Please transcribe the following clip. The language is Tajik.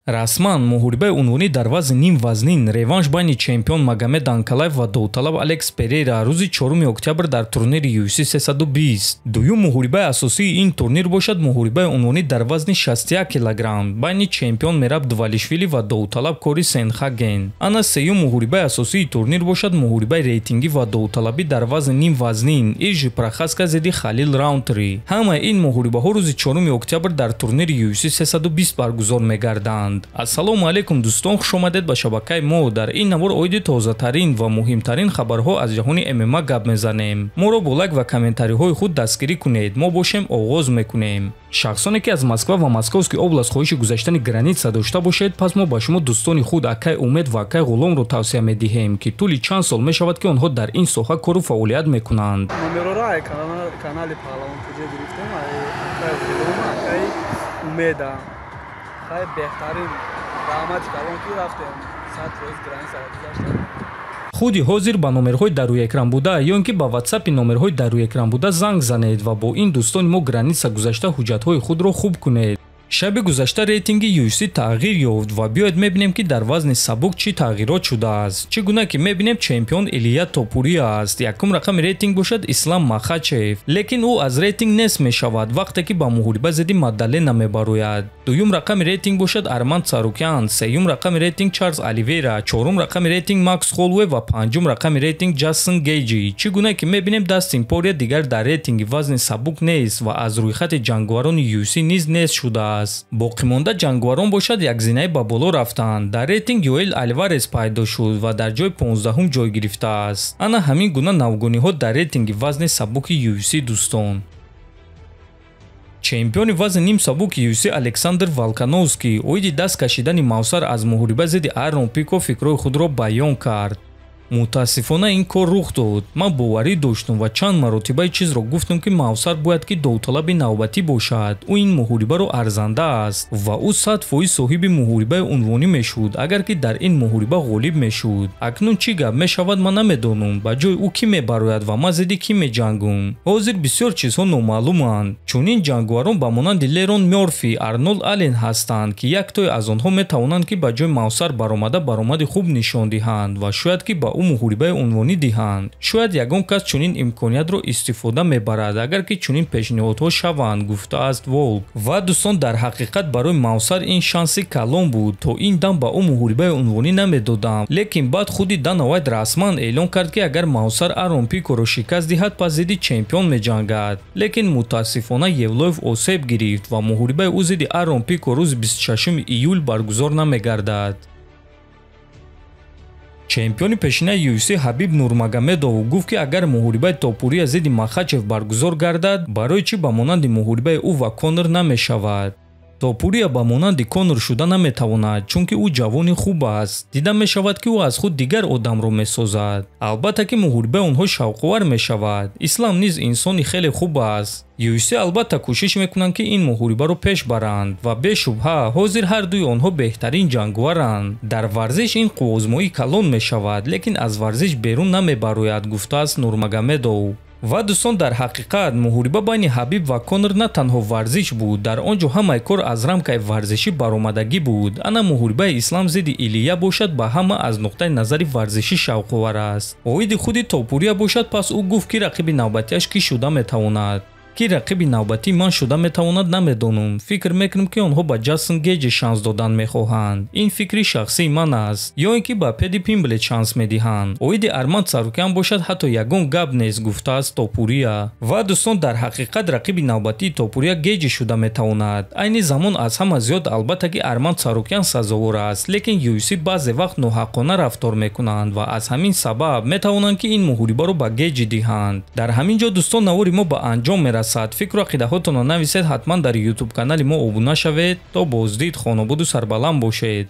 Расман муҳорибаи унвонӣ дар вазни нимвазнин реванш байни чемпион Магомед Анкалаев ва довталаб Алекс Перейра рӯзи 4 октябр дар турнири UFC 320. Дуюм муҳорибаи асосии ин турнир бошад муҳорибаи унвонӣ дар вазни 61 килограмм байни чемпион Мераб Двалишвили ва довталаб Кори Сенхаген. Ана сеюм муҳорибаи асосии турнир бошад муҳорибаи рейтингӣ ва довталабӣ дар вазни нимвазнин Иржи Прохаска зидди Халил Раунтри. Ҳамаи ин муҳорибаҳо рӯзи 4 октябр дар турнири UFC 320 баргузор мегарданд. Ассалому алайкум дӯстон, хуш омадед ба шабакаи мо. Дар ин навор оиди тозатарин ва муҳимтарин хабарҳо аз ҷаҳони ММА гап мезанем. Моро бо лайк ва комментариҳои худ дастгирӣ кунед. Мо бошем оғоз мекунем. Шахсоне ки аз Москва ва Московский област хоҳиши гузаштани граница дошта бошед, пас мо ба шумо дӯстони худ акай Умед ва акай Ғуломро тавсия медиҳем, ки тӯли чанд сол мешавад, ки онҳо дар ин соҳа кору фаъолият мекунанд. Номерора канали Паҳлавон ТҶ гирифтем, акай Ғулом, акай Умеда. Хай беҳтарин раҳмати калон ки рафтем 100% границаро гузаштем. Худи ҳозир ба номерҳои дар рӯи экран буда ё ин ки ба ватсапи номерҳои дар рӯи экран буда занг занед ва бо ин дӯстони мо граница гузашта ҳуҷҷатҳои худро хуб кунед. Шаби гузашта рейтинги UFC тағйир ёфт ва биёед мебинем, ки дар вазни сабук чӣ тағйирот шудааст. Чӣ гуна ки мебинем, чемпион Илия Топурия аст. Якум рақами рейтинг бошад Ислам Махачев, лекин ӯ аз рейтинг нест мешавад вақте ки ба муҳориба зидди Маддалена мебарояд. Дуюм рақами рейтинг бошад Арман Царукян, сеюм рақами рейтинг Чарлз Оливейра, чорум рақами рейтинг Макс Холлоуэй ва панҷум рақами рейтинг Ҷастин Гейҷи. Чӣ гуна ки мебинем, Дастин Пория дигар дар рейтинги вазни сабук нест ва аз рӯйхати ҷанговарони UFC низ нест шудааст. Боқимонда ҷанговарон бошад як зинаи ба боло рафтанд. Дар рейтинг Йоэл Альварес пайдо шуд ва дар ҷои 15-ум ҷой гирифтааст. Ана ҳамин гуна навгониҳо дар рейтинги вазни сабуки UFC дӯстон. Чемпиони вазни нимсабуки UFC Александр Волкановский оиди даст кашидани мавсар аз муҳориба зидди Арон Пико фикрҳои худро баён кард. Мутаассифона ин кор рух дод. Ман боварӣ доштум ва чанд маротибаи чизро гуфтам, ки мавсар бояд ки довталаби навбатӣ бошад. Ӯ ин муҳорибаро арзанда аст ва ӯ 100% соҳиби муҳорибаи унвонӣ мешуд, агар ки дар ин муҳориба ғолиб мешуд. Акнун чӣ гап мешавад, ман намедонам. Ба ҷои ӯ кӣ мебарояд ва ман зидди кӣ меҷангум. Ҳозир бисёр чизҳо номаълуманд. Чунин ҷанговарон ба монанди Лерон Мёрфи, Арнолд Аллен ҳастанд, ки яктое аз онҳо метавонанд, ки ба ҷои мавсар баромада баромади хуб нишон диҳанд ва шояд ки ба ӯ муҳорибаи унвонӣ диҳанд. Шояд ягон кас чунин имкониятро истифода мебарад, агар ки чунин пешниҳодҳо шаванд, гуфтааст Волк. Ва дӯстон, дар ҳақиқат барои мавсар ин шанси калон буд. То ин дам ба ӯ муҳорибаи унвонӣ намедодам, лекин баъд худи Дана Вайт расман эълон кард, ки агар мавсар Арон Пикоро шикаст диҳад, пас зидди чемпион меҷангад. Лекин мутаассифона Евлоев осеб гирифт ва муҳорибаи ӯ зидди Арон Пико рӯзи 26 июл баргузор намегардад. Чемпиони пешинаи UFC Ҳабиб Нурмагомедов гуфт, ки агар муҳорибаи Топурия зидди Махачев баргузор гардад, барои чӣ ба монанди муҳорибаи ӯ ва Конор намешавад? Топурия ба монанди Конор шуда наметавонад, чунки ӯ ҷавони хуб аст. Дида мешавад, ки ӯ аз худ дигар одамро месозад. Албатта ки муҳорибаи онҳо шавқовар мешавад. Ислам низ инсони хеле хуб аст. UFC албатта кӯшиш мекунанд, ки ин муҳорибаро пеш баранд ва бешубҳа ҳозир ҳар дуи онҳо беҳтарин ҷанговаранд. Дар варзиш ин қуввозмоӣ калон мешавад, лекин аз варзиш берун намебарояд, гуфтааст Нурмагомедов. Ва дӯстон, дар ҳақиқат муҳориба байни Ҳабиб ва Конор на танҳо варзиш буд, дар он ҷо ҳамаи кор аз рамкаи варзишӣ баромадагӣ буд. Ана муҳорибаи Ислам зидди Илия бошад ба ҳама аз нуқтаи назари варзишӣ шавқовар аст. Оиди худи Топурия бошад, пас ӯ гуфт, ки рақиби навбатиаш кӣ шуда метавонад. Ки рақиби навбатии ман шуда метавонад, намедонам. Фикр мекунам, ки онҳо ба Ҷастин Гейҷи шанс додан мехоҳанд. Ин фикри шахсии ман аст. Ё ин ки ба Педи Пимблет шанс медиҳанд. Оиди Арман Царукян бошад ҳатто ягон гап нест, гуфтааст Топурия. Ва дӯстон, дар ҳақиқат рақиби навбатии Топурия Гейҷи шуда метавонад. Айни замон аз ҳама зиёд албатта ки Арман Царукян сазовор аст, лекин UFC баъзе вақт ноҳаққона рафтор мекунанд ва аз ҳамин сабаб метавонанд, ки ин муҳорибаро ба Гейҷи диҳанд. Дар ҳамин ҷо дӯстон, навори мо ба анҷом мерасад. Фикру ақидаҳотонро нависед, ҳатман дар YouTube канали мо обуна шавед. То боздид, хонободу сарбаланд бошед.